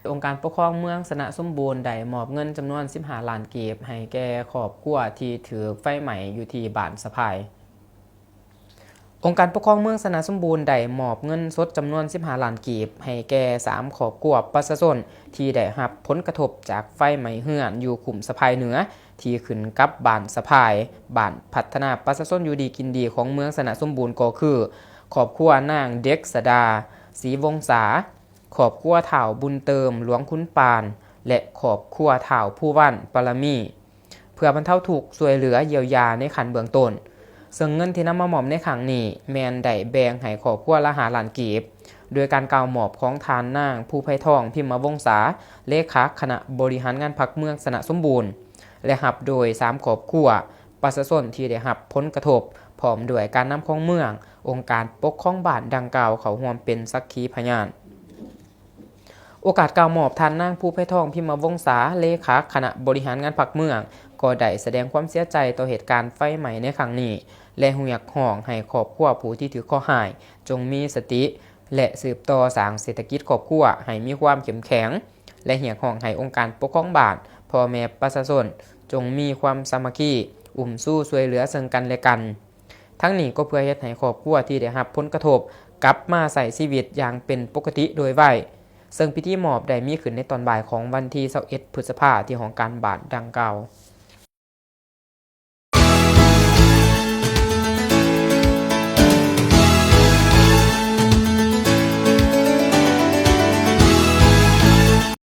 ອົງການປົກຄອງເມືອງຊະນະສົມບູນໄດ້ມອບເງິນຈຳນວນສິບຫ້າລ້ານກີບ ໃຫ້ແກ່ຄອບຄົວທີ່ຖືກໄຟໄໝ້ຢູ່ທີ່ບ້ານສະພາຍ. ອົງການປົກຄອງເມືອງຊະນະສົມບູນໄດ້ມອບເງິນສົດຈຳນວນສິບຫ້າລ້ານກີບ ໃຫ້ແກ່ສາມຄອບຄົວປະຊາຊົນທີ່ໄດ້ຮັບຜົນກະທົບຈາກໄຟໄໝ້ເຮືອນຢູ່ຄຸ້ມສະພາຍເໜືອ ທີ່ຂຶ້ນກັບບ້ານສະພາຍ, ບ້ານພັດທະນາປະຊາຊົນຢູ່ດີກິນດີຂອງເມືອງຊະນະສົມບູນ ກໍຄື ຄອບຄົວນາງເດັກສະດາ ສີວົງສາ, ຄອບຄົວທ້າວບຸນເຕີມ ຫຼວງຂຸນປານ ແລະ ຄອບຄົວທ້າວພູວັນ ປາລະມີ ເພື່ອບັນເທົາທຸກ, ຊ່ວຍເຫຼືອ, ຢຽວຢາໃນຂັ້ນເບື້ອງຕົ້ນ. ເຊິ່ງເງິນທີ່ນຳມາມອບໃນຄັ້ງນີ້ ແມ່ນໄດ້ແບ່ງໃຫ້ຄອບຄົວລະຫ້າລ້ານກີບ, ໂດຍການກ່າວມອບຂອງທ່ານນາງ ພູໄພທອງ ພິມມະວົງສາ ເລຂາຄະນະບໍລິຫານງານພັກເມືອງຊະນະສົມບູນ ແລະ ຮັບໂດຍສາມຄອບຄົວປະຊາຊົນທີ່ໄດ້ຮັບຜົນກະທົບ, ພ້ອມດ້ວຍການນຳຂອງເມືອງ, ອົງການປົກຄອງບ້ານດັ່ງກ່າວເຂົ້າຮ່ວມເປັນສັກຂີພະຍານ. ໂອກາດກ່າວມອບ, ທ່ານນາງ ພູໄພທອງ ພິມມະວົງສາ ເລຂາຄະນະບໍລິຫານງານພັກເມືອງ ກໍໄດ້ສະແດງຄວາມເສຍໃຈຕໍ່ເຫດການໄຟໄໝ້ໃນຄັ້ງນີ້ ແລະ ຮຽກຮ້ອງໃຫ້ຄອບຄົວຜູ້ທີ່ຖືກເຄາະຮ້າຍ ຈົ່ງມີສະຕິ ແລະ ສືບຕໍ່ສ້າງເສດຖະກິດຄອບຄົວໃຫ້ມີຄວາມເຂັ້ມແຂງ ແລະ ຮຽກຮ້ອງໃຫ້ອົງການປົກຄອງບ້ານ, ພໍ່ແມ່ປະຊາຊົນ ຈົ່ງມີຄວາມສາມັກຄີ, ອຸ້ມຊູຊ່ວຍເຫຼືອເຊິ່ງກັນແລະກັນ. ທັງນີ້ກໍເພື່ອເຮັດໃຫ້ຄອບຄົວທີ່ໄດ້ຮັບຜົນກະທົບກັບມາໃຊ້ຊີວິດຢ່າງເປັນປົກກະຕິໂດຍໄວ, ເຊິ່ງພິທີມອບໄດ້ມີຂຶ້ນໃນຕອນບ່າຍຂອງວັນທີຊາວເອັດ ພຶດສະພາ ທີ່ຫ້ອງການບ້ານດັ່ງກ່າວ.